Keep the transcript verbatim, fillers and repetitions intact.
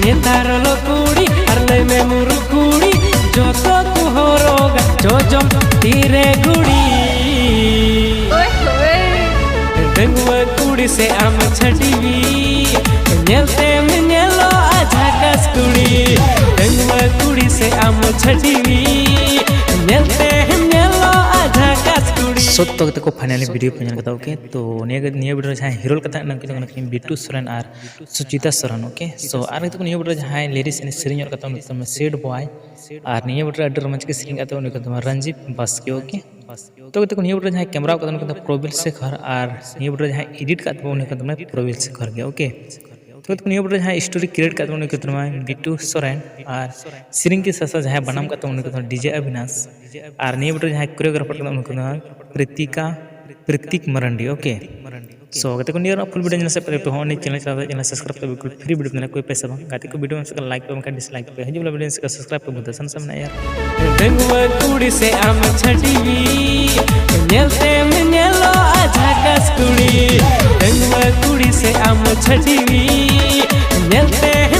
ᱱᱮᱛᱟᱨ ᱞᱚ ᱠᱩᱲᱤ ᱟᱨ ᱞᱟᱹᱭ ᱢᱮ ᱢᱩᱨᱩ ᱠᱩᱲᱤ, ᱡᱚᱛᱚ ᱠᱚ ᱦᱚᱨᱚᱜᱟ ᱡᱚᱡᱚᱢ ᱛᱤᱨᱮ ᱜᱷᱩᱲᱤ᱾ ᱰᱟᱺᱜᱩᱣᱟᱹ ᱠᱩᱲᱤ ᱥᱮ ᱟᱢ ᱪᱷᱟᱹᱰᱤᱣᱤ, ᱧᱮᱞ ᱛᱮᱢ ᱧᱮᱞᱚᱜᱼᱟ ᱡᱷᱟᱠᱟᱥ ᱠᱩᱲᱤ᱾ ᱰᱟᱺᱜᱩᱣᱟᱹ ᱠᱩᱲᱤ ᱥᱮ ᱟᱢ ᱪᱷᱟᱹᱰᱤᱣᱤ, ᱧᱮᱞ ᱛᱮᱢ ᱧᱮᱞᱚᱜᱼᱟ ᱡᱷᱟᱠᱟᱥ ᱠᱩᱲᱤ᱾ ᱥᱚᱛ ᱛᱚ ᱜᱟᱛᱮ ᱠᱚ, finally video ᱯᱮ ᱧᱮᱞ ᱠᱮᱫᱟ, okay? ᱛᱚ ᱱᱤᱭᱟᱹ ᱱᱤᱭᱟᱹ video ᱨᱮ ᱡᱟᱦᱟᱸᱭ hero ᱞᱮᱠᱟ ᱛᱟᱦᱮᱸ ᱠᱟᱱᱟ, ᱩᱱᱠᱤᱱ ᱫᱚ ᱠᱟᱱᱟ ᱠᱤᱱ ᱵᱤᱴᱩ ᱥᱚᱨᱮᱱ ᱟᱨ ᱥᱩᱪᱤᱛᱟ ᱥᱚᱨᱮᱱ, okay? So ᱟᱨ ᱜᱟᱛᱮ ᱠᱚ, ᱱᱤᱭᱟᱹ video ᱨᱮ ᱡᱟᱦᱟᱸᱭ lyrics ᱮᱱᱮᱡ ᱥᱮᱨᱮᱧ ᱠᱟᱫ ᱛᱟᱵᱚᱱᱟ, ᱩᱱᱤ ᱫᱚ ᱥᱮᱴ ᱵᱚᱭ, ᱟᱨ ᱱᱤᱭᱟᱹ video ᱨᱮ ᱟᱹᱰᱤ ᱨᱳᱢᱟᱱᱪᱚᱠ ᱥᱮᱨᱮᱧ ᱠᱟᱫ ᱛᱟᱵᱚᱱᱟ, ᱩᱱᱤ ᱫᱚ ᱨᱚᱧᱡᱤᱛ ᱵᱟᱥᱠᱮ, okay? ᱛᱚ ᱜᱟᱛᱮ ᱠᱚ, ᱱᱤᱭᱟᱹ video ᱨᱮ ᱡᱟᱦᱟᱸᱭ camera ᱠᱟᱫᱟ, ᱩᱱᱤ ᱫᱚ ᱯᱨᱚᱵᱤᱞ ᱥᱮᱠᱷᱚᱨ, ᱟᱨ ᱱᱤᱭᱟᱹ video ᱨᱮ ᱡᱟᱦᱟᱸᱭ edit ᱠᱟᱫ ᱛᱟᱵᱚᱱᱟ, ᱩᱱᱤ ᱫᱚ ᱯᱨᱚᱵᱤᱞ ᱥᱮᱠᱷᱚᱨ ᱜᱮ, okay? ᱛᱚ ᱜᱟᱛᱮ ᱠᱚ, ᱱᱤᱭᱟᱹ video ᱨᱮ ᱡᱟᱦᱟᱸᱭ story create ᱠᱟᱫ ᱛᱟᱵᱚᱱᱟ, ᱩᱱᱤ ᱫᱚ ᱵᱤᱴᱩ ᱥᱚᱨᱮᱱ, ᱟᱨ ᱥᱮᱨᱮᱧ ᱠᱤᱥᱟᱹ ᱥᱟᱶ ᱡᱟᱦᱟᱸᱭ ᱵᱟᱱᱟᱢ ᱠᱟᱫ ᱛᱟᱵᱚᱱᱟ, ᱩᱱᱤ ᱫᱚ DJ ᱚᱵᱤᱱᱟᱥ, ᱟᱨ ᱱᱤᱭᱟᱹ video ᱨᱮ ᱡᱟᱦᱟᱸᱭ choreographer ᱠᱟᱫᱟ, ᱩᱱᱤ ᱫᱚ ᱠᱨᱤᱛᱤᱠᱟ, ᱠᱨᱤᱛᱤᱠ ᱢᱟᱨᱟᱱᱰᱤ, okay? So ᱜᱟᱛᱮ ᱠᱚ, ᱱᱤᱭᱟᱹ ᱨᱮᱱᱟᱜ full video ᱧᱮᱞ ᱥᱮ ᱯᱮ ᱦᱚᱸ ᱱᱤᱭᱟᱹ channel subscribe ᱛᱮ ᱵᱤᱞᱠᱩᱞ free video ᱢᱮᱱᱟᱜᱼᱟ, ᱠᱳᱭ ᱯᱚᱭᱥᱟ ᱵᱟᱝ᱾ ᱜᱟᱛᱮ ᱠᱚ, video ᱢᱮᱱᱟᱜ ᱠᱷᱟᱱ like ᱯᱮ, ᱵᱟᱝᱠᱷᱟᱱ dislike ᱯᱮ᱾ ᱦᱤᱡᱩᱜ ᱵᱚᱞᱮ video ᱥᱮ subscribe ᱯᱮ, ᱵᱚᱦᱩᱛ ᱟᱥᱟᱱ ᱥᱟᱢᱱᱟ ᱭᱟᱨ᱾ ᱰᱟᱺᱜᱩᱣᱟᱹ ᱠᱩᱲᱤ ᱥᱮ ᱟᱢ ᱪᱷᱟᱹᱰᱤᱣᱤ, ᱧᱮᱞ ᱛᱮᱢ ᱧᱮᱞᱚᱜᱼᱟ ᱡᱷᱟᱠᱟᱥ ᱠᱩᱲᱤ᱾ ᱰᱟᱺᱜᱩᱣᱟᱹ ᱠᱩᱲᱤ ᱥᱮ ᱟᱢ ᱪᱷᱟᱹᱰᱤᱣᱤ, ᱧᱮᱞ ᱛᱮᱢ